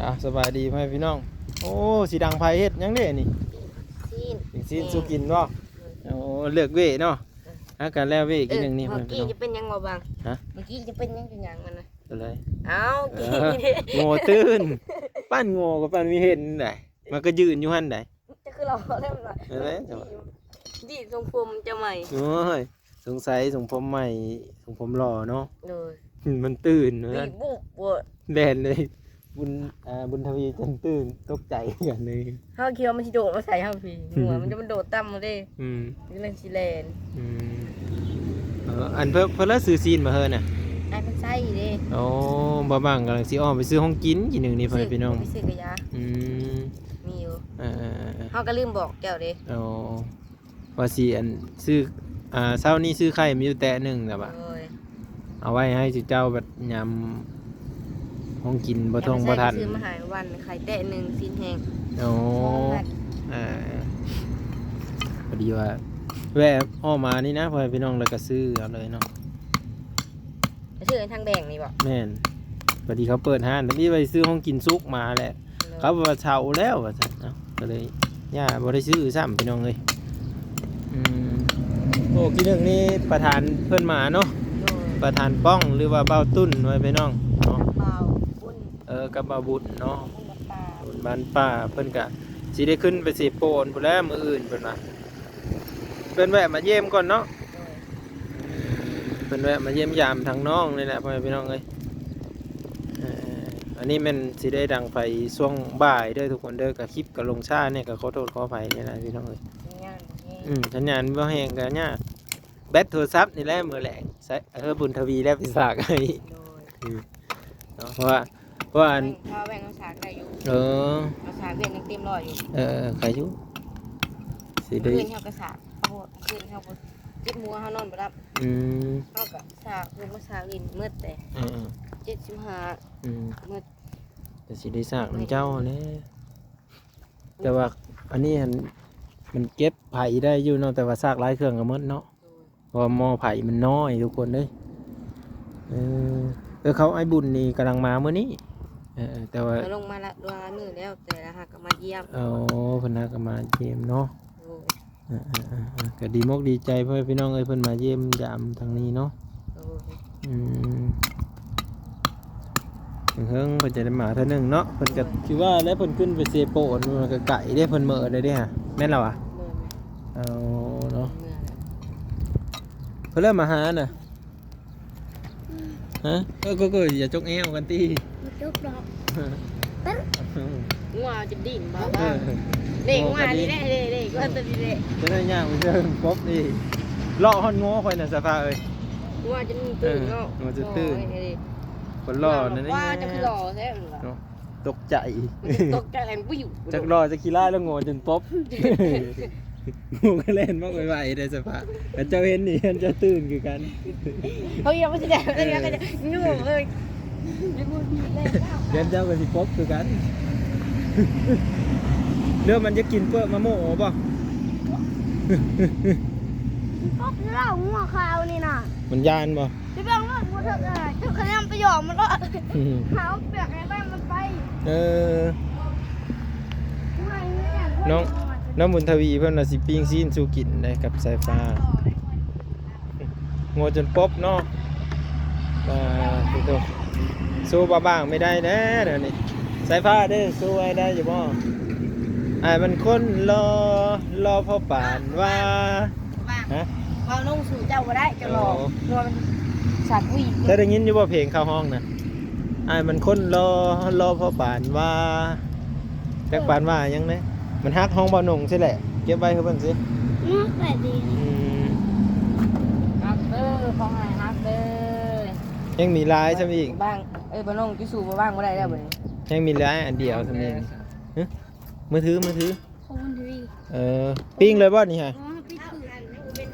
ອ່າ ສະບາຍດີພໍ່ແມ່ພີ່ນ້ອງ. ໂອ້ ຊິດັງໄຟເຮັດຫຍັງເດ້ນີ້? ຊີ້ນ ປີ້ງຊີ້ນສູ່ກິນບໍ່? ໂອ້ ເລືອກເວເນາະ. ຫາກັນແລ້ວເວກິນໜຶ່ງນີ້ ເອີ ພໍ່ແມ່ພີ່ນ້ອງ. ເມື່ອກີ້ຈະເປັນຫຍັງບໍ່ບັງ? ຮະ? ເມື່ອກີ້ຈະເປັນຫຍັງ ເປັນຫຍັງມັນນະ? ເປັນໄລ? ເອົ້າ ເອີ ໂງ່ຕື່ນ ປານໂງ່ກໍປານມີເຫັນໄດ໋. ມັນກໍຢືນຢູ່ຫັ້ນໄດ໋. ຈະຄືລໍແລ້ວມັນວ່າ ເອີ ດີ ຊົງຜົມຈະໃໝ່. ໂອ້ຍ ສົງໄສຊົງຜົມໃໝ່ ຊົງຜົມຫຼໍ່ເນາະ. ໂດຍ ມັນຕື່ນ ດີບຸບ ແລ່ນເລີຍ. ບຸນ ອ່າ ບຸນທະວີຈົນຕື່ນ ຕົກໃຈກັນເລີຍ. ເຮົາຄິດວ່າມັນຊິໂດດມາໃສ່ເຮົາພີ້ ຫົວມັນຈະ ມັນໂດດຕ່ຳເດ້. ອືມ ກຳລັງຊິແລ່ນ. ອືມ ເອີ ອັນເພິ່ນ ເພິ່ນລະຊື້ຊີ້ນມາເຮີນນະ ອ້າຍເພິ່ນໃສ່ເດ້. ໂອ້ ບໍ່ບັງກຳລັງຊິອອກໄປຊື້ຂອງກິນ ກິນໜຶ່ງນີ້ ພໍ່ແມ່ພີ່ນ້ອງ. ໄປຊື້ກະຢາ. ອືມ ມີຢູ່. ເອີໆໆໆ ເຮົາກໍລືມບອກເຈົ້າເດ້. ໂອ້ ວ່າຊິອັນຊື້ ອ່າ ເຊົ້ານີ້ຊື້ໄຂ່ມາຢູ່ແຕະໜຶ່ງ ແຕ່ວ່າ ໂດຍ ເອົາໄວ້ໃຫ້ເຈົ້າບັດຍາມຂອງກິນບໍ່ທົ່ງບໍ່ທັນ. ຊື້ມາໃຫ້ວັນ ໄຂ່ແຕະໜຶ່ງ ຊີ້ນແຫ້ງ. ໂອ້ ເອີ ພໍດີວ່າແວ່ອອກມານີ້ນະ ພໍ່ແມ່ພີ່ນ້ອງ ແລ້ວກໍຊື້ເອົາເລີຍເນາະ. ໄປຊື້ທາງແບ່ງນີ້ບໍ່? ແມ່ນ ພໍດີເຂົາເປີດຮ້ານ ພໍດີໄປຊື້ຂອງກິນສຸກມາແຫຼະ. ເຂົາວ່າເຊົາແລ້ວວ່າຊັ້ນເນາະ ກໍເລີຍຢ່າ ບໍ່ໄດ້ຊື້ຊ້ຳພີ່ນ້ອງເອີຍ. ອືມ ໂອ້ ກິນໜຶ່ງນີ້ປະທານເພິ່ນມາເນາະ. ໂດຍ ປະທານປ້ອງ ຫຼືວ່າບ່າວຕຸ້ນ ວ່າພີ່ນ້ອງເນາະ. ກັບບ່າວບຸນ ເອີ ກັບບ່າວບຸນເນາະ. ບຸນບ້ານປ່າ ເພິ່ນກະຊິໄດ້ຂຶ້ນໄປເຊໂປນພຸ້ນແຫຼະ ມື້ອື່ນເພິ່ນວ່າ. ເພິ່ນແວະມາຢ້ຽມກ່ອນເນາະ. ໂດຍ ເພິ່ນແວະມາຢ້ຽມຢາມທາງນ້ອງນີ້ແຫຼະ ພໍ່ແມ່ພີ່ນ້ອງເອີຍ. ເອີ ອັນນີ້ແມ່ນຊິໄດ້ດັງໄຟຊ່ວງບ່າຍເດີທຸກຄົນເດີ ກະຄລິບກະລົງຊ້າແດ່ ກະຂໍໂທດຂໍອະໄພແດ່ນະພີ່ນ້ອງເອີຍ. ສັນຍານບໍ່ແຮງ ອືມ ສັນຍານບໍ່ແຮງກະຍາກ. ແບັດໂທລະສັບນີ້ແຫຼະມື້ແລງ ໃຊ້ ເອີ ບຸນທະວີແລ້ວໄປສາກໃຫ້. ໂດຍ ອືມ ເນາະ ເພາະວ່າ ເພາະວ່າອັນ ແບ່ງ ເຮົາສາກໄດ້ຢູ່. ເອີ ເຮົາສາກວຽກຍັງເຕັມຮ້ອຍຢູ່. ເອີ ໄຄຢູ່ ຊິໄດ້ ຄືນເຮົາກໍສາກ ເພາະວ່າຄືນເຮົາບໍ່ ເຈັດໂມງເຮົານອນບໍ່ຫຼັບ. ອືມ ເຮົາກໍສາກ ລົງມາສາກຫຼິ້ນໝົດແຕ່ ເອີໆ ເຈັດສິບຫ້າ ອືມ ໝົດ. ກໍຊິໄດ້ສາກນຳເຈົ້າແຫຼະ ແຕ່ວ່າອັນນີ້ຫັ້ນ ມັນເກັບໄຟໄດ້ຢູ່ເນາະ ແຕ່ວ່າສາກຫຼາຍເຄື່ອງກໍໝົດເນາະ. ໂດຍ ເພາະວ່າໝໍ້ໄຟມັນນ້ອຍທຸກຄົນເອີຍ. ເອີ ເອີ ເຂົາອ້າຍບຸນນີ້ກຳລັງມາມື້ນີ້. ເອີ ແຕ່ວ່າ ເພິ່ນລົງມາລະ ຫຼາຍມື້ແລ້ວ ແຕ່ລະຫາກກໍມາຢ້ຽມ. ອໍ ເພິ່ນຫາກກໍມາຢ້ຽມເນາະ. ໂດຍ ເອີໆໆໆ ກໍດີມົກດີໃຈພໍ່ແມ່ພີ່ນ້ອງເອີຍ ເພິ່ນມາຢ້ຽມຢາມທາງນີ້ເນາະ. ໂດຍ ອືມ ເຫິງໆ ເພິ່ນຈະໄດ້ມາເທື່ອໜຶ່ງເນາະ. ເພິ່ນກໍ ໂດຍ ຄືວ່າແຫຼະ ເພິ່ນຂຶ້ນໄປເຊໂປນ ມັນກໍໄກເດ້ ເພິ່ນເມີໄດ້ເດ້ຫະ ແມ່ນລະຫວາ? ເອີ ເນາະ ເພິ່ນເລີ່ມມາຫານະ. ຮະ? ເອີ ກໍ ກໍຢ່າຈົກແອວກັນຕິ. ບໍ່ຈົກດອກ. ງົວຈະດີ້ນບໍ່ ເອີ ເດ້ ງົວນີ້ແຫຼະ ເດ້ ເດ້ ງົວຕົວນີ້ແຫຼະ ຈະໄດ້ຍ່າງໄປເຊີງກົບອີກ. ເລາະຮອດງົວຂ້ອຍນະ ສາວຟ້າເອີຍ. ງົວຈົນຕື່ນເນາະ ເອີ ງົວຈົນຕື່ນ. ໂອ້ຍ ຄົນຫຼໍ່ນັ້ນ ວ່າຈະຄືຫຼໍ່ແທ້ ຕົກໃຈ ຕົກໃຈແລ້ວບໍ່ຢູ່ ຈັກຫຼໍ່ຈັກຂີ້ຮ້າຍແລ້ວ ງົວຈົນປົບ. ງົວກໍແລ່ນມາໄວໆ ໄດ້ສະພາບ ຄັນເຈົ້າເຫັນນີ້ ເຈົ້າຕື່ນຄືກັນ. ເຮົາຍັງບໍ່ຊິໄດ້ ເອີ ຍັງກໍຈະງູເອີຍ ຍັງບໍ່ມີແລ້ວ ຢ້ານເຈົ້າກໍຊິປົບຄືກັນ. ເຫຼືອມັນຈະກິນເປິກມະໂມບໍ່? ປົບແລ້ວ ງົວຂາວນີ້ນະ ມັນຢ້ານບໍ່? ໄປເບິ່ງໂລດ ບໍ່ເຖິກ ເອີ ເຈົ້າຂະແນນໄປຢອກມັນໂລດ ຫາເອົາເປືອກໃຫ້ມັນໄປ. ເອີ ນ້ອງ ນ້ອງບຸນທະວີເພິ່ນວ່າຊິປີ້ງຊີ້ນສູ່ກິນໄດ໋ກັບສາຍຟ້າ. ງົວຈົນປົບເນາະ. ອ່າ ໂຕ ໂຊບ້າບາງໄມ່ໄດ້ແລ້ວດຽວນີ້. ສາຍຟ້າເດ້ ໂຊອ້າຍໄດ້ຢູ່ບໍ່? ອ້າຍມັນຄົນຫຼໍ່ ຫຼໍ່ພໍປານວ່າ ຮະ? ເວົ້າລົງສູ່ເຈົ້າບໍ່ໄດ້ ເຈົ້າຫຼໍ່ ໂອ້ ເພາະວ່າມັນສາດຫວີດ. ເຈົ້າໄດ້ຍິນຢູ່ບໍ່ເພງເຂົາຮ້ອງນະ? ອ້າຍມັນຄົນຫຼໍ່ ຫຼໍ່ພໍປານວ່າ ຈັກປານວ່າຫຍັງເດ້. ມັນຮັກຮ້ອງເບົາໜົງຊີ້ແຫຼະ ເກັບໄວ້ຄືເພິ່ນຊີ້. ມັນຮັກແບບນີ້. ອືມ ຮັກເດີ ຂໍໃຫ້ຮັກເດີ. ຍັງມີຫຼາຍຊ່ຳອີກ ບາງ ເອີ ເບົາໜົງຈຸສູ່ບໍ່ວາງບໍ່ໄດ້ແລ້ວບັດນີ້. ຍັງມີຫຼາຍອັນດຽວຊ່ຳອີກ. ຮະ? ມືຖື ມືຖື ຂອງມັນທີວີ. ເອີ ປີ້ງເລີຍບໍ່ນີ້ຮະ?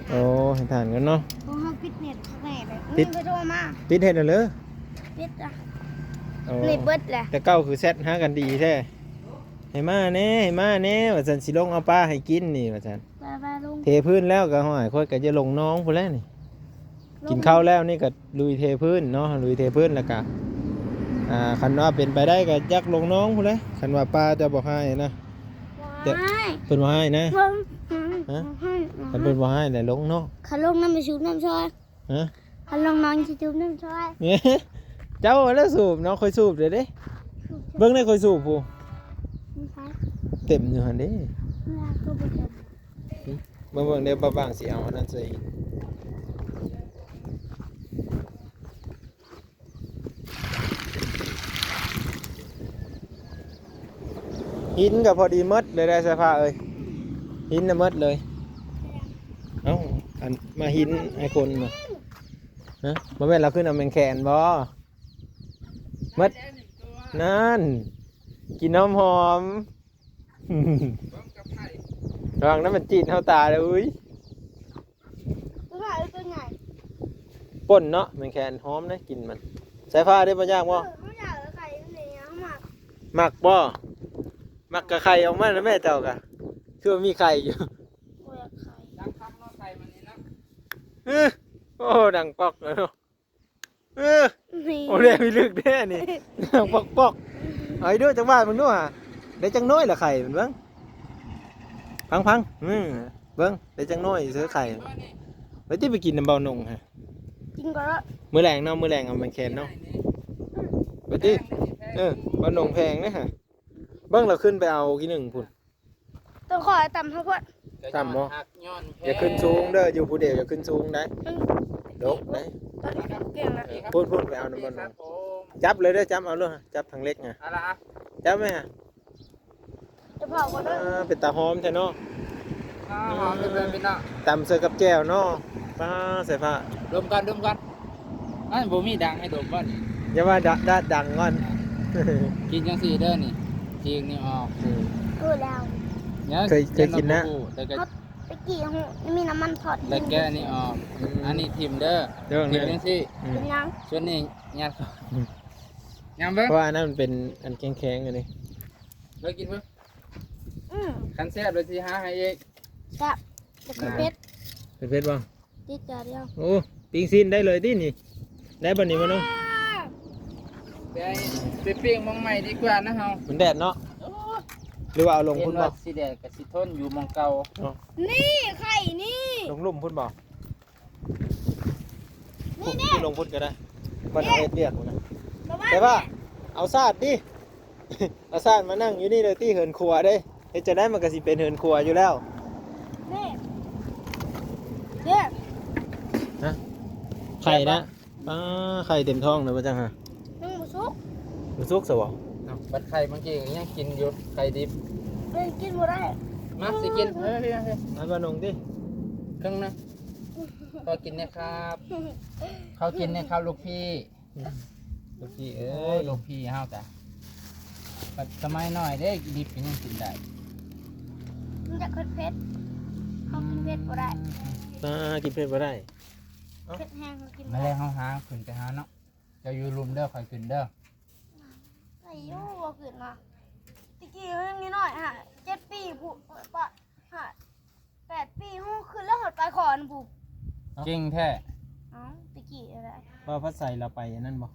ໂອ້ ໃຫ້ທານກ່ອນເນາະ. ຂອງເຮົາປິດເນັດແນ່ເລີຍ ມັນກໍໂທມາ. ປິດເຮັດເລີຍ ປິດລະ. ໂອ້ ເນັດເບິດແຫຼະ. ແຕ່ເກົ່າຄືແຊັດຫາກັນດີແທ້. ໃຫ້ມາແນ່ ໃຫ້ມາແນ່ ວ່າຊັ້ນ ຊິລົງເອົາປາໃຫ້ກິນນີ້ ວ່າຊັ້ນ. ເທພື້ນແລ້ວກໍ ຫ້ວຍ ຂ້ອຍກໍຈະລົງໜອງພຸ້ນແຫຼະນີ້. ກິນເຂົ້າແລ້ວນີ້ກໍລຸຍເທພື້ນເນາະ ລຸຍເທພື້ນ ແລ້ວກໍ ອ່າ ຄັນວ່າເປັນໄປໄດ້ກໍຢາກລົງໜອງພຸ້ນແຫຼະ ຄັນວ່າປ້າເຈົ້າບໍ່ຮ້າຍນະ. ບໍ່ຮ້າຍ ເພິ່ນບໍ່ຮ້າຍນະ. ບໍ່ຮ້າຍ ຮະ? ບໍ່ຮ້າຍ ຄັນເພິ່ນບໍ່ຮ້າຍແລ້ວລົງເນາະ. ຄັນລົງນຳໄປສູບນ້ຳຊ່ອຍ. ຮະ? ຄັນລົງໜອງຊິສູບນ້ຳຊ່ອຍ. ເຈົ້າແລ້ວສູບເນາະ ຂ້ອຍສູບເດ້. ເບິ່ງໄດ້ຂ້ອຍສູບພຸ້ນ ເຕັມຢູ່ຫັ້ນເດ້. ເບິ່ງ ເບິ່ງເດ້ ບ່າວບາງຊິເອົາອັນນັ້ນໃສ່. ຫີນກໍພໍດີໝົດເລີຍໄດ໋ສາຍຟ້າເອີຍ ຫີນນະໝົດເລີຍ. ເອົ້າ ອັນມາຫີນໃຫ້ຄົນບໍ່? ຮະ? ບໍ່ແມ່ນລາວຂຶ້ນເອົາແມງແຄນບໍ່? ໝົດ ນັ້ນ ກິ່ນຫອມໆ. ລະວັງນະ ມັນຈີດເຮົາຕາເດີ້. ອຸ້ຍ ຕົວນ້ອຍ ຕົວໃຫຍ່ ປົ່ນເນາະ ແມງແຄນຫອມເດ້ ກິ່ນມັນ. ສາຍຟ້າເດ້ ບໍ່ຢາກບໍ່? ເອີ ບໍ່ຢາກ ໄຂ່ມັນນີ້ ມັກ ມັກບໍ່? ມັກກະໄຂ່ອອກມານະແມ່ເຈົ້າກະ ຄືວ່າມີໄຂ່ຢູ່. ບໍ່ຢາກໄຂ່ ດັງຄັກເນາະ ໄຂ່ມັນນີ້ເນາະ. ເອີ ໂອ້ ດັງປອກເນາະ. ເອີ ນີ້ ໂອ້ ແລ້ວມີລຶກແທ້ນີ້ ປອກໆ. ເອົາອີກເດີ້ ຈັກບາດເບິ່ງດູຫາ ໄດ້ຈັກໜ່ວຍລະໄຂ່ມັນເບິ່ງ ພັງໆ. ອື ເບິ່ງໄດ້ຈັກໜ່ວຍເສືອໄຂ່. ແລ້ວຕິໄປກິນນຳເບົາໜົງຫາ ກິນກ່ອນລະ ມື້ແລງເນາະ ມື້ແລງເອົາແມງແຄນເນາະ. ໄປຕິ ເອີ ເບົາໜົງແພງເດ້ຫາ. ເບິ່ງລະຂຶ້ນໄປເອົາກີໜຶ່ງພຸ້ນ. ຕ້ອງຂໍໃຫ້ຕ່ຳເທົ່າພວກ ຕ່ຳບໍ່? ຢ່າຂຶ້ນສູງເດີ້ ຢູ່ຜູ້ດຽວຢ່າຂຶ້ນສູງໄດ໋ ອືມ ດົກໄດ໋. ຕອນນີ້ເກັ່ງລະ ເອີ ພຸ້ນໆ ໄປເອົານຳມັນ ຈັບເລີຍເດີ້ ຈັບເອົາໂລດ ຈັບທາງເຫຼັກຫັ້ນ ເອົາລະ ຈັບໄວ້ຫາ. ຈະເຜົາບໍ່ເດີ້ ເອີ ເປັນຕາຫອມແທ້ເນາະ. ອ້າວ ຫອມເປັນເພິ່ນເປັນເນາະ ຕຳໃສ່ກັບແຈ່ວເນາະ. ປ້າ ສາຍຟ້າ ດົມກ່ອນ ດົມກ່ອນ. ມັນບໍ່ມີດັງໃຫ້ດົມບໍ່ນີ້? ຢ່າວ່າດະ ດະ ດັງກ່ອນ. ກິນຈັ່ງຊີ້ເດີ້ນີ້ ຈີກນີ້ອອກ. ອືມ ຮູ້ແລ້ວ ເຄີຍ ເຄີຍກິນນະ ແຕ່ກໍ ຕະກີ້ຮູ້ ມີນ້ຳມັນທອດ ແລ້ວແກະນີ້ອອກ. ອືມ ອັນນີ້ຖິ້ມເດີ້ ຖິ້ມຈັ່ງຊີ້. ອືມ ເປັນຫຍັງ? ສ່ວນນີ້ຍັດເຂົ້າ ອືມ ຍຳເບິ່ງ ເພາະວ່າອັນນັ້ນມັນເປັນອັນແຂງໆ ອັນນີ້ ເລີຍກິນເບິ່ງ. ອືມ ຄັນແຊບເລີຍຊິຫາໃຫ້ອີກ. ແຊບ ແຕ່ເຜັດ ເຜັດບໍ່? ຕິດຈາດດຽວ. ໂອ້ ປີ້ງຊີ້ນໄດ້ເລີຍຕິນີ້ ໄດ້ບັດນີ້ບໍ່ນ້ອງ? ແຕ່ໄປປີ້ງໝ່ອງໃໝ່ດີກວ່ານະເຮົາ ມັນແດດເນາະ. ໂອ້ຍ ຫຼືວ່າເອົາລົງພຸ້ນບໍ່? ເຫັນວ່າຊິແດດກໍຊິທົນຢູ່ໝ່ອງເກົ່າເນາະ. ນີ້ໄຂ່ນີ້ ລົງລຸ່ມພຸ້ນບໍ່? ນີ້ ນີ້ ລົງພຸ້ນກໍໄດ້ ມັນເອົາເຮັດວຽກພຸ້ນນະ. ແຕ່ວ່າເອົາຊາດຕິ ເອົາຊາດມານັ່ງຢູ່ນີ້ເລີຍຕິ ເຮືອນຄົວເດ້ ເຮັດຈັ່ງໃດມັນກໍຊິເປັນເຮືອນຄົວຢູ່ແລ້ວ. ນີ້ ນີ້ ຮະ? ໄຂ່ນະ ປ້າ ໄຂ່ເຕັມທ້ອງເລີຍວ່າຈັ່ງຫະ. ຍັງບໍ່ສຸກ ບໍ່ສຸກຊະບໍ່? ເອົ້າ ບັດໄຂ່ບາງທີກໍຍັງກິນຢູ່ ໄຂ່ດິບ ເອີ ກິນບໍ່ໄດ້. ມາ ຊິກິນ ເອີ ມາ ມາ ມາ ໜຸ່ງຕິ ເຄິ່ງໜຶ່ງ. ຂໍກິນແດ່ຄັບ ຂໍກິນແດ່ຄັບລູກພີ່. ອືມ ລູກພີ່ເອີຍ ໂອ້ຍ ລູກພີ່ເຮົາກະ ບັດສະໄໝນ້ອຍເດ້ ດິບກໍຍັງກິນໄດ້. ມັນຈະເຜັດໆ ເຮົາກິນເຜັດບໍ່ໄດ້. ອືມ ອ່າ ກິນເຜັດບໍ່ໄດ້ ເຜັດແຮງເຮົາກິນບໍ່ໄດ້. ມື້ແລງເຮົາຫາຂຶ້ນໄປຫາເນາະ ເຈົ້າຢູ່ລຸ່ມເດີ້ ຂ້ອຍຂຶ້ນເດີ້. ໄດ້ຢູ່ ບໍ່ຂຶ້ນນະ ແຕ່ກີ້ເຮົາຍັງນ້ອຍໆ ຫ້າ ເຈັດປີພຸ້ນ ປະ ຫ້າ ແປດປີ ຮູ້ ຂຶ້ນແລ້ວຮອດປາຍຄອນພຸ້ນ. ເກັ່ງແທ້. ເອົ້າ ແຕ່ກີ້ຫັ້ນແຫຼະ ວ່າພັດໄສລາວໄປອັນນັ້ນບໍ່?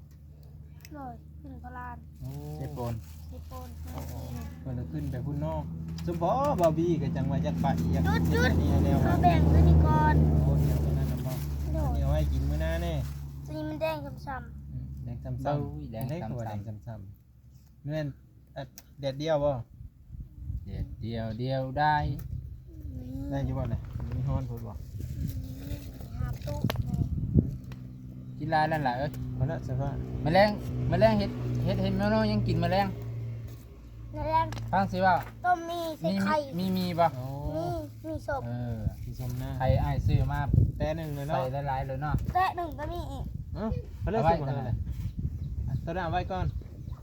ໂດຍ ຂຶ້ນພະລານ. ໂອ້ ເຊໂປນ ເຊໂປນ. ໂອ້ ເພິ່ນຂຶ້ນໄປພຸ້ນເນາະ. ສົມພໍບາວບີກໍຈັ່ງວ່າຢາກໄປ ຢາກ ຢຸດ ຢຸດ ອັນນີ້ແນວ ເອົາແບ່ງຕົວນີ້ກ່ອນ. ໂອ້ ແນວຕົວນັ້ນນະບໍ່? ໂດຍ ອັນນີ້ເອົາໄວ້ກິນມື້ໜ້າແນ່. ຕົວນີ້ມັນແດງຊ້ຳໆ. ອືມ ແດງຊ້ຳໆ. ໂອ້ຍ ແດງຊ້ຳໆ ແມ່ນ ເອີ ແດດດຽວບໍ່? ແດດດຽວ ດຽວດາຍ. ໄດ້ຢູ່ບໍ່ນະ? ມັນຮ້ອນໂພດບໍ່? ອືມ ຫາຕູ້ ກິນຫຼາຍແລ້ວຫຼາຍເອີຍ. ພໍແລ້ວຊະ ມື້ແລງ ມື້ແລງເຮັດ ເຮັດ ເຮັດເມນູຫຍັງກິນມື້ແລງ? ມື້ແລງ ຟັງຊິເວົ້າ ຕົ້ມໝີ່ໃສ່ໄຂ່. ມີ ມີ ມີບໍ່? ໂອ້ ມີ ມີສົ້ມ. ເອີ ມີສົ້ມນະ ໄຂ່ອ້າຍຊື້ມາແຕະໜຶ່ງເລີຍເນາະ ໃສ່ຫຼາຍໆເລີຍເນາະ. ແຕະໜຶ່ງກໍມີອີກ. ເອົ້າ ພໍແລ້ວ ເອົາໄວ້ ຊຸມ ຕອນນັ້ນແຫຼະ ຕອນນັ້ນເອົາໄວ້ກ່ອນ.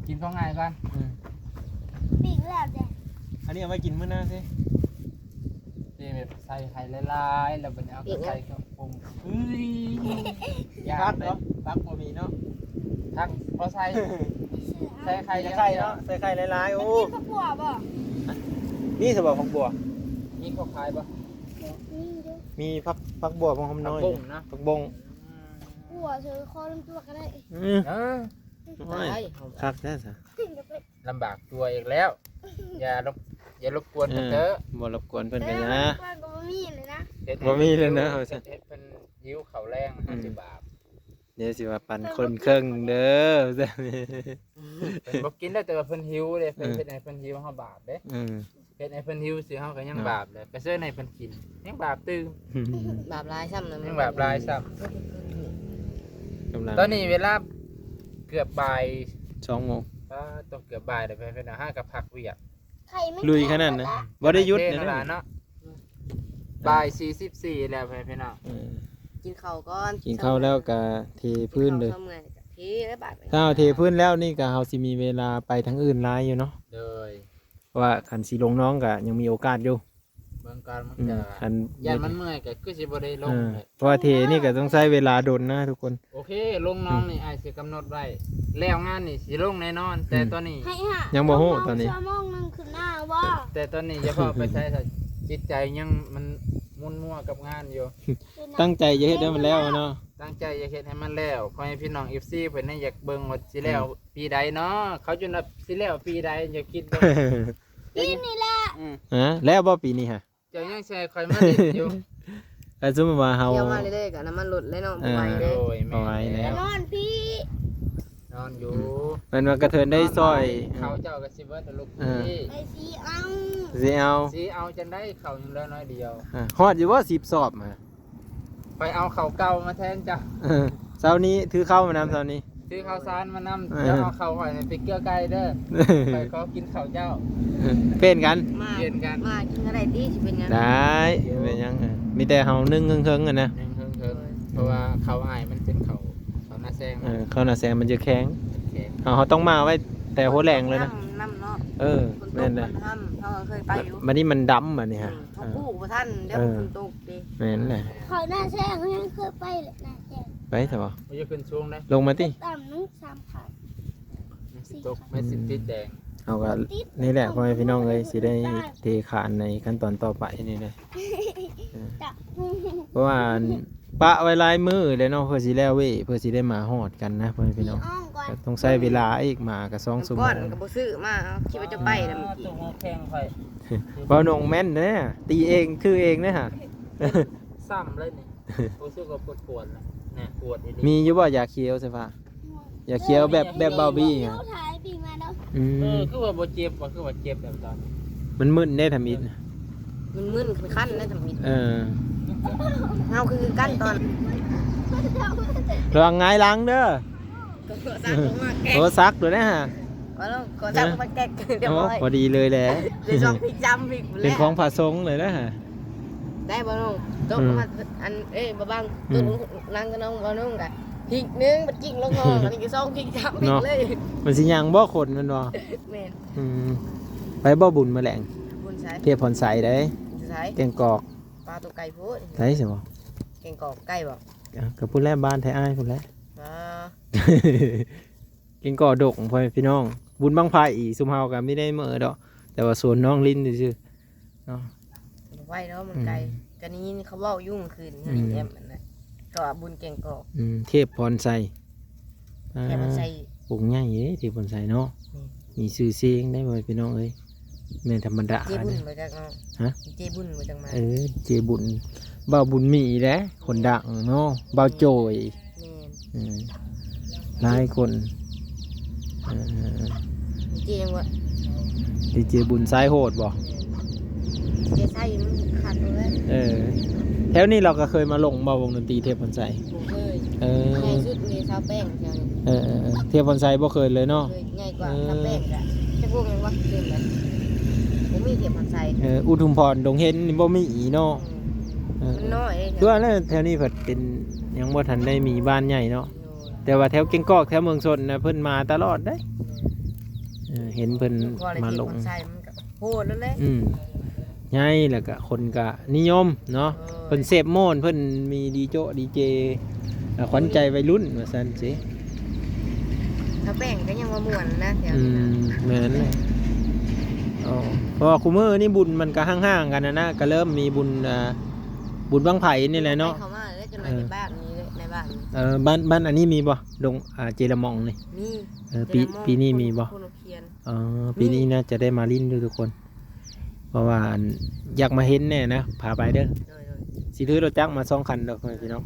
ກິນພໍງ່າຍກ່ອນ. ອືມ ປີ້ງແລ້ວເດ້ ອັນນີ້ເອົາໄວ້ກິນມື້ໜ້າຊິ. ທີ່ແບບໃສ່ໄຂ່ຫຼາຍໆ ແລ້ວບັດນີ້ເອົາໄຂ່ເຂົ້າປຸງ. ເອີຍ ຢ່າ ຜັກເນາະ ຜັກບໍ່ມີເນາະ ຜັກພໍໃສ່ ໃສ່ໄຂ່ ໃສ່ໄຂ່ເນາະ ໃສ່ໄຂ່ຫຼາຍໆ. ໂອ້ ມັນກິນຜັກບົວບໍ່? ຮະ? ມີສະບໍ່ຜັກບົວ? ມີເຂົາຂາຍບໍ່? ມີຢູ່ ມີຜັກ ຜັກບົວ ຫອມໜ້ອຍ ຜັກບົ້ງນະ ຜັກບົ້ງ. ອືມ ບົວເຊີ ຂໍລຳຕົວກໍໄດ້. ອືມ ເອີ ໂອ້ຍ ຕາຍ ຄັກແທ້ຊະ ລຳບາກຕົວອີກແລ້ວ ຢ່າລົບ ຢ່າລົບກວນເພິ່ນເທີ ເອີ ບໍ່ລົບກວນເພິ່ນກໍຢ່າ ເອີ ລົບກວນກໍບໍ່ມີເລີຍນະ ເຮັດໃຫ້ ບໍ່ມີເລີຍນະ ເຮັດໃຫ້ເພິ່ນຫິວເຂົ້າແລງ ອືມ ເຮົາຊິບາບ ດຽວຊິວ່າປັນຄົນເຄິ່ງເດີ ເພິ່ນບໍ່ກິນແລ້ວ ແຕ່ວ່າເພິ່ນຫິວເດ້ ເພິ່ນ ເອີ ເຮັດໃຫ້ເພິ່ນຫິວ ເຮົາບາບເດ້ ເອີ ເຮັດໃຫ້ເພິ່ນຫິວຊື່ເຮົາກໍຍັງບາບແຫຼະ ໄປເຊີນໃຫ້ເພິ່ນກິນ ຍັງບາບຕື່ມ ບາບຫຼາຍຊ້ຳນະ ຍັງບາບຫຼາຍຊ້ຳ ກຳລັງ ຕອນນີ້ເວລາເກືອບບ່າຍສອງໂມງ ປາດ ຕ້ອງເກືອບບ່າຍແລ້ວ ເພິ່ນ ເພິ່ນຫາກໍພັກວຽກ ລຸຍຂະໜາດນັ້ນ ບໍ່ໄດ້ຢຸດເນາະ ເນາະ ບ່າຍສີ່ສິບສີ່ແລ້ວ ເພື່ອນພີ່ນ້ອງ ເອີ ກິນເຂົ້າກ່ອນ ກິນເຂົ້າແລ້ວກະເທພື້ນເລີຍ ກິນເຂົ້າເມື່ອຍກະເທແລ້ວບາດນີ້ ຖ້າເຮົາເທພື້ນແລ້ວນີ້ກະເຮົາຊິມີເວລາໄປທາງອື່ນຫຼາຍຢູ່ເນາະ ໂດຍ ເພາະວ່າຄັນຊິລົງໜອງກະຍັງມີໂອກາດຢູ່ ເບິ່ງກ່ອນ ມັນ ອືມ ກະ ຄັນ ຢ້ານມັນເມື່ອຍກະຄືຊິບໍ່ໄດ້ລົງ ເອີ ເລີຍ ເພາະວ່າເທນີ້ກະຕ້ອງໃຊ້ເວລາດົນນະທຸກຄົນ ໂອເຄ ລົງໜອງນີ້ ອືມ ອ້າຍຊິກຳນົດໄວ້ ແລ້ວງານນີ້ຊິລົງແນ່ນອນ ອືມ ແຕ່ຕອນນີ້ ໃຫ້ຫາ ຍັງບໍ່ຮູ້ຕອນນີ້ ຊົ່ວໂມງໜຶ່ງຄືນໜ້າບໍ່ ແຕ່ຕອນນີ້ຢ່າເວົ້າໄປໃສ ຈິດໃຈຍັງມັນມົນມົວກັບງານຢູ່ ຕັ້ງໃຈຈະເຮັດໃຫ້ມັນແລ້ວເນາະ ຕັ້ງໃຈຈະເຮັດໃຫ້ມັນແລ້ວ ພໍ່ແມ່ພີ່ນ້ອງເອັຟຊີເພິ່ນຍັງຢາກເບິ່ງວ່າຊິແລ້ວ ອືມ ປີໃດເນາະ ເຂົາຈົນວ່າຊິແລ້ວປີໃດ ຢ່າຄິດເບິ່ງ ປີນີ້ແຫຼະ ອືມ ຮະ ແລ້ວບໍ່ປີນີ້ຮະ ເຈົ້າຍັງຊິໃຫ້ຂ້ອຍມາຫຼິ້ນຢູ່ ຖ້າສົມມຸດວ່າເຮົາ ທ່ຽວມາເລື້ອຍໆ ກໍນ້ຳມັນລົດແລ້ວເນາະ ເອີ ບໍ່ໄຫວເດ້ ໂດຍ ແມ່ນ ບໍ່ໄຫວແລ້ວ ນອນພີ້ ນອນຢູ່ ອືມ ແມ່ນວ່າກະເທີນໄດ້ຊ່ອຍ ເຂົ້າເຈົ້າກໍຊິເບິດແລ້ວລູກ ເອີ ພີ້ ໄປຊິເອົາ ຊິເອົາ ຊິເອົາຈັ່ງໃດ ເຂົ້າຍັງເຫຼືອໜ້ອຍດຽວ ຮະ ຮອດຢູ່ບໍ່ສິບສອບ ຂ້ອຍເອົາເຂົ້າເກົ່າມາແທນເຈົ້າ ເອີ ເຊົ້ານີ້ຖືເຂົ້າມານຳ ເຊົ້ານີ້ ຊື້ເຂົ້າສານມານຳ ເອີ ແລ້ວເອົາເຂົ້າຂ້ອຍນີ້ໄປເກືອໄກ່ເດີ ຂ້ອຍຂໍກິນເຂົ້າເຈົ້າ ເອີ ປ່ຽນກັນ ມາ ປ່ຽນກັນ ມາກິນກໍໄດ້ຕິ ຊິເປັນຫຍັງ ໄດ້ ເປັນຫຍັງ ເອີ ມີແຕ່ເຮົາໜຶ້ງເຄິ່ງໆ ຫັ້ນນະ ໜຶ້ງເຄິ່ງໆ ເພາະວ່າເຂົ້າອ້າຍມັນເປັນເຂົ້າ ເຂົ້ານາແຊງ ເອີ ເຂົ້ານາແຊງມັນຈະແຂງ ແຂງ ເຮົາ ເຮົາຕ້ອງມາໄວ້ແຕ່ຫົວແລງເລີຍນະ ນ້ຳ ນ້ຳເນາະ ເອີ ແມ່ນແຫຼະ ເຮົາກໍເຄີຍໄປຢູ່ ບັດນີ້ມັນດຳ ບັດນີ້ຮະ ເອີ ເຮົາກູ້ບໍ່ທັນ ດຽວ ເອີ ຝົນຕົກ ແມ່ນແຫຼະ ເຂົາໜ້າແຊງ ຍັງເຄີຍໄປເລີຍໜ້າແຊງ ໄປຊະບໍ່ ບໍ່ຢາກຂຶ້ນສູງເດ້ ລົງມາຕິ ຕ່ຳໜຶ່ງສາມຂັ້ນ ມັນຊິຕົກ ມັນຊິຕິດແດງ ເຮົາກໍນີ້ແຫຼະ ພໍ່ແມ່ພີ່ນ້ອງເອີຍ ຊິໄດ້ເທຄານໃນຂັ້ນຕອນຕໍ່ໄປນີ້ແຫຼະ ເອີ ເພາະວ່າ ປະໄວ້ຫຼາຍມື້ແລ້ວເນາະ ເພື່ອຊິແລ້ວເວ ເພື່ອຊິໄດ້ມາຮອດກັນນະ ພໍ່ແມ່ພີ່ນ້ອງ ກໍຕ້ອງໃຊ້ເວລາອີກ ມາກໍສອງຊົ່ວໂມງ ກ່ອນກໍບໍ່ຊື້ມາ ເອົາ ຄິດວ່າຈະໄປແລ້ວມື້ກີ້ ຕົວແຂງໄປ ເວົ້າໜົງແມ່ນເດ້ ຕີເອງຄືເອງເດ້ຫະ ຊ້ຳເລີຍນີ້ ຮູ້ສຶກວ່າປວດໆ ນະ ປວດອີ່ຫຼີ ມີຢູ່ບໍ່ຢາຂຽວໄຟຟ້າ? ຢາຂຽວແບບ ແບບເບົາບີຫະ ອືມ ເອີ ຄືວ່າບໍ່ເຈັບຫວາ ຄືວ່າເຈັບແບບຕອນ ມັນມຶນເດ້ທຳອິດ ມຶນໆ ຄັນໆ ເດ້ທຳອິດ ເອີ ເຮົາຄືກັນຕອນ ລະວັງຫງາຍຫຼັງເດີ ກໍສັກລົງມາແກກ ໂອ້ ສັກໂດຍນະຫະ ກໍສັກລົງມາແກກ ຮຽບຮ້ອຍ ໂອ້ ພໍດີເລີຍແຫຼະ ໄດ້ສອງພິກ ສາມພິກ ເປັນຂອງພະສົງເລີຍນະຫະ ໄດ້ບໍ່ນ້ອງ ຕົກລົງມາ ອືມ ອັນ ເອີ ບໍ່ບັງ ອືມ ຕົກລົງ ນັ່ງກັບນ້ອງບໍ່ນ້ອງກະພິກໜຶ່ງ ມັນກິ້ງລົງຫ້ອງ ອັນນີ້ກໍສອງພິກ ສາມພິກເລີຍ ມັນຊິຍ່າງບໍ່ຄົນແມ່ນບໍ່? ແມ່ນ ອືມ ໄປບໍ່ບຸນມື້ແລງ? ບຸນໃສ? ເທບພອນໄຊເດ້ ຢູ່ໃສ? ແກ້ງກອກ ປາຕົວໄກໂພດ ໃສຊິບໍ່? ແກ້ງກອກໃກ້ບໍ່? ກໍພຸ້ນແຫຼະ ບ້ານໄທອ້າຍພຸ້ນແຫຼະ ແກ້ງກອກດົງ ພໍ່ແມ່ພີ່ນ້ອງ ບຸນບັ້ງໄຟ ຊຸມເຮົາກໍມີໄດ້ເໝີດອກ ແຕ່ວ່າສວນນ້ອງຫຼິ້ນຊື່ໆ ເນາະ ບໍ່ໄຫວເນາະ ມັນໄກ ອືມ ກໍໄດ້ຍິນເຂົາເວົ້າຢູ່ມື້ຄືນ ອືມ ແອມ ອັນນັ້ນ ເຂົາວ່າບຸນແກ້ງກອກ ອືມ ເທບພອນໄຊ ເທບພອນໄຊ ອ່າ ອົງໃຫຍ່ເດ້ ເທບພອນໄຊເນາະ ແມ່ນ ມີຊື່ສຽງໄດ໋ ພໍ່ແມ່ພີ່ນ້ອງເອີຍ ແມ່ນທຳມະດາ ເຈບຸນ ເດ້ ບໍ່ຈັກເນາະ ຮະ ເຈບຸນ ບໍ່ຈັກມາ ເອີ ເຈບຸນ ບ່າວບຸນມີແຫຼະ ຄົນດັງເນາະ ບ່າວໂຈຍ ແມ່ນ ອືມ ຫຼາຍຄົນ ເອີ ດີເຈຫຍັງວະ ດີເຈບຸນສາຍໂຫດບໍ່? ແມ່ນ ດີເຈໄຊມັນຄັກເລີຍ ເອີ ແຖວນີ້ລາວກໍເຄີຍມາລົງບໍ່ ວົງດົນຕີເທບພອນໄຊ? ບໍ່ເຄີຍ ເອີ ໃຫຍ່ສຸດມີຊາວແປ້ງແຖວນີ້ ເອີ ເອີ ເອີ ເທບພອນໄຊບໍ່ເຄີຍເລີຍເນາະ ເຄີຍໃຫຍ່ກວ່າ ເອີ ຊາວແປ້ງກະຈັກວົງຫຍັງວະ ລືມແລ້ວ ບໍ່ມີເທບພອນໄຊ ເອີ ອຸທຸມພອນ ດົງເຫັນນີ້ບໍ່ມີເນາະ ອືມ ເອີ ມັນນ້ອຍເດ້ ຄືວ່າແລ້ວແຖວນີ້ເພິ່ນເປັນ ຍັງບໍ່ທັນໄດ້ມີບ້ານໃຫຍ່ເນາະ ໂດຍ ແຕ່ວ່າແຖວແກ້ງກອກ ແຖວເມືອງຊົນນະ ເພິ່ນມາຕະຫຼອດເດ້ ໂດຍ ເອີ ເຫັນເພິ່ນມາລົງ ພວກລະເທດຄອນໄຊມັນກໍໂພດແລ້ວແຫຼະ ອືມ ໃຫຍ່ ແລ້ວກໍຄົນກໍນິຍົມເນາະ ໂດຍ ເພິ່ນເສບໂມນ ເພິ່ນມີດີໂຈ ດີເຈ ເອີ ຂວັນໃຈໄວລຸ້ນວ່າຊັ້ນຊິ ຖ້າແປ້ງກໍຍັງວ່າມ່ວນນະ ແຖວນີ້ນະ ອືມ ແມ່ນແຫຼະ ອໍ ເພາະວ່າຄູ່ມື້ນີ້ບຸນມັນກໍຫ່າງໆ ກັນນະນະ ກໍເລີ່ມມີບຸນ ອ່າ ບຸນບັ້ງໄຟນີ້ແຫຼະເນາະ ໃກ້ເຂົ້າມາແລ້ວ ເອີ ໃນບ້ານນີ້ແຫຼະ ໃນບ້ ເອີ ບ້ານ ບ້ານອັນນີ້ມີບໍ່? ດົງ ອ່າ ເຈລະມອງນີ້ ມີ. ເອີ ປີ ເຈລະມອງ ປີນີ້ມີບໍ່? ໂພນໂນຄຽນ. ອໍ ປີນີ້ ມີ ໜ້າຈະໄດ້ມາຫຼິ້ນຢູ່ທຸກຄົນ ເພາະວ່າ ອັນ ຢາກມາເຫັນແດ່ນະ ພາໄປເດີ. ໂດຍໆ ຊິຖືລົດຈັກມາສອງຄັນດອກ ພໍ່ແມ່ພີ່ນ້ອງ.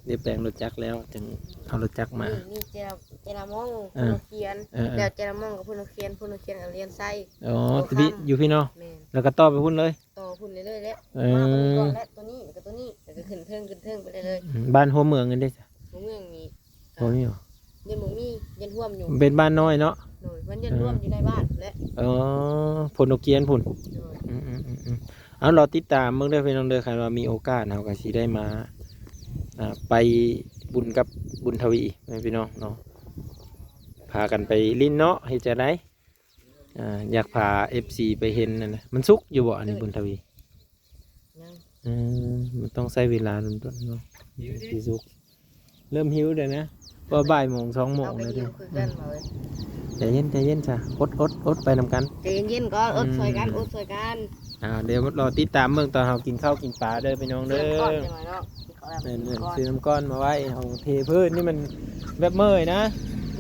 ໄດ້ແປງລົດຈັກແລ້ວ ຈຶ່ງເອົາລົດຈັກມາ. ນີ້ ນີ້ເຈລະ ເຈລະມອງ ເອີ ໂພນໂນຄຽນ. ເອີໆ ແລ້ວເຈລະມອງກັບໂພນໂນຄຽນ ໂພນໂນຄຽນກັບລຽນໄຊ. ອໍ ໂພຄຳ ຢູ່ພີ້ເນາະ. ແມ່ນ ແລ້ວກໍຕໍ່ໄປພຸ້ນເລີຍ. ຕໍ່ພຸ້ນເລື້ອຍໆແຫຼະ. ເອີ ມາພຸ້ນກ່ອນແຫຼະ ຕົວນີ້ແລ້ວກໍຕົວນີ້ ແລ້ວກໍຂຶ້ນເທິງ ຂຶ້ນເທິງໄປເລື້ອຍໆ. ອືມ ບ້ານຫົວເມືອງນັ້ນເດ້? ຫົວເມືອງນີ້ ບໍ່ມີບໍ່? ຍັງບໍ່ມີ ຍັງຮ່ວມຢູ່. ເປັນບ້ານນ້ອຍເນາະ. ໂດຍ ມັນຍັງ ເອີ ຮ່ວມຢູ່ໃນບ້ານແຫຼະ. ອໍ ໂພນໂນຄຽນພຸ້ນ. ໂດຍ ອືມໆໆໆ ເອົາ ລໍຕິດຕາມເບິ່ງເດີພີ່ນ້ອງເດີ. ຄັນວ່າມີໂອກາດເຮົາກໍຊິໄດ້ມາ ອ່າ ໄປບຸນກັບບຸນທະວີ ແມ່ນພີ່ນ້ອງເນາະ ພາກັນໄປຫຼິ້ນເນາະ ເຮັດຈັ່ງໃດ? ອ່າ ຢາກພາເອັຟຊີໄປເຫັນນັ້ນນະ. ມັນສຸກຢູ່ບໍ່ອັນນີ້ ບຸນທະວີ? ຍັງ. ເອີ ມັນຕ້ອງໃຊ້ເວລາດົນໆເນາະ ຊິສຸກ. ເລີ່ມຫິວແລ້ວນະ ເພາະວ່າບ່າຍໂມງ ສອງໂມງແລ້ວເດ້. ເຮົາກໍຫິວຄືກັນ ອືມ ເວົ້າເອີຍ. ໃຈເຢັນ ໃຈເຢັນຊະ ອົດ ອົດ ອົດໄປນຳກັນ. ໃຈເຢັນໆກ່ອນ ອົດ ອືມ ຊ່ອຍກັນ ອົດຊ່ອຍກັນ. ອ່າ ດຽວລໍຕິດຕາມເບິ່ງຕອນເຮົາກິນເຂົ້າກິນປາເດີພີ່ນ້ອງເດີ. ຊື້ນ້ຳກ້ອນຈັກໜ້ອຍເນາະ. ແມ່ນໆ ຊື້ນ້ຳກ້ອນມາໄວ້ ເຮົາເທພື້ນນີ້ມັນແບບເມື່ອຍນະ.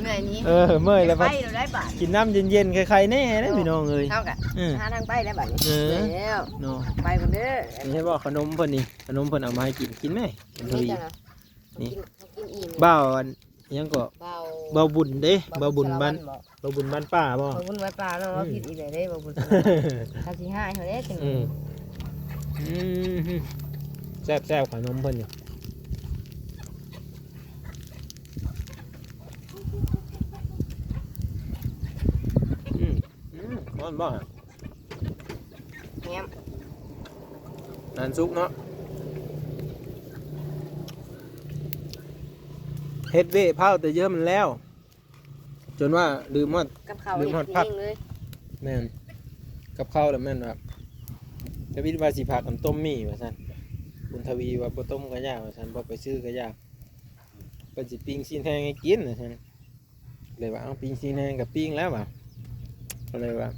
ເມື່ອຍນີ້ ເອີ ເມື່ອຍແລ້ວ ໄປແລ້ວໄດ້ບາດ ກິນນ້ຳເຢັນໆ ໄຄໆແນ່ເດ້ພີ່ນ້ອງເອີຍ. ເຮົາກະ ເອີ ຫາທາງໄປແລ້ວບາດນີ້. ເອີ ເມື່ອຍແລ້ວເນາະ ໄປກ່ອນເດີ. ນີ້ເຫັນບໍ່ ຂະໜົມເພິ່ນນີ້ ຂະໜົມເພິ່ນເອົາມາໃຫ້ກິນ ກິນແມ້ ເພິ່ນທະວີ. ນີ້ ກິນ ກິນອີ່ມ. ບ່າວອັນ ຫຍັງເກາະ ບ່າວ ບ່າວບຸນເດ້ ບ່າວບຸນ ບ່າວບຸນບ້ານ ສາລະວັນບໍ? ບ່າວບຸນບ້ານປ່າບໍ? ບ່າວບຸນບ້ານປ່າເນາະ. ອືມ ຜິດອີກແລ້ວເດ້ ບ່າວບຸນ. ເຂົາຊິຮ້າຍເຮົາເດ້ຈັ່ງ. ອືມ ອືມ ແຊບໆ ຂະໜົມເພິ່ນນີ້. ອືມ ອືມ ຮ້ອນບໍ່? ແຮມ ນັ້ນສຸກເນາະ. ເຮັດເວ້ເຜົາແຕ່ເຢີມມັນແລ້ວ ຈົນວ່າລືມຮອດ ກັບເຂົ້າ ລືມຮອດ ເຮັດ ຜັກ ເອງເລີຍ. ແມ່ນ ກັບເຂົ້າແລ້ວແມ່ນວ່າ ທະວິດວ່າຊິພາກັນຕົ້ມໝີ່ວ່າຊັ້ນ ບຸນທະວີວ່າບໍ່ຕົ້ມກະຢ່າວ່າຊັ້ນ ບໍ່ໄປຊື້ກະຢ່າ ເພິ່ນຊິປີ້ງຊີ້ນແຫ້ງໃຫ້ກິນວ່າຊັ້ນ. ເລີຍວ່າ ເອົ້າ ປີ້ງຊີ້ນແຫ້ງກໍປີ້ງແລ້ວວ່າ ກໍເລີຍວ່າ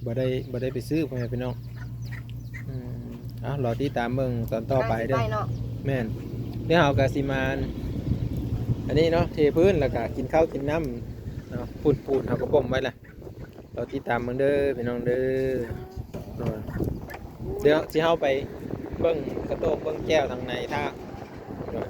ບໍ່ໄດ້ ບໍ່ໄດ້ໄປຊື້ ພໍ່ແມ່ພີ່ນ້ອງ. ອືມ ເອົາ ລໍຕິດຕາມເບິ່ງຕອນຕໍ່ໄປເດີ. ແມ່ນ ດຽວເຮົາກໍຊິມາ ອັນນີ້ເນາະ ເທພື້ນ ແລ້ວກໍກິນເຂົ້າກິນນ້ຳເນາະ. ປູນ ປູນເຮົາກໍບົ່ມໄວ້ລະ ລໍຕິດຕາມເບິ່ງເດີພີ່ນ້ອງເດີ. ໂດຍ ດຽວຊິເຮົາໄປເບິ່ງກະໂຕກເບິ່ງແຈ່ວທາງໃນຖ້າ. ໂດຍ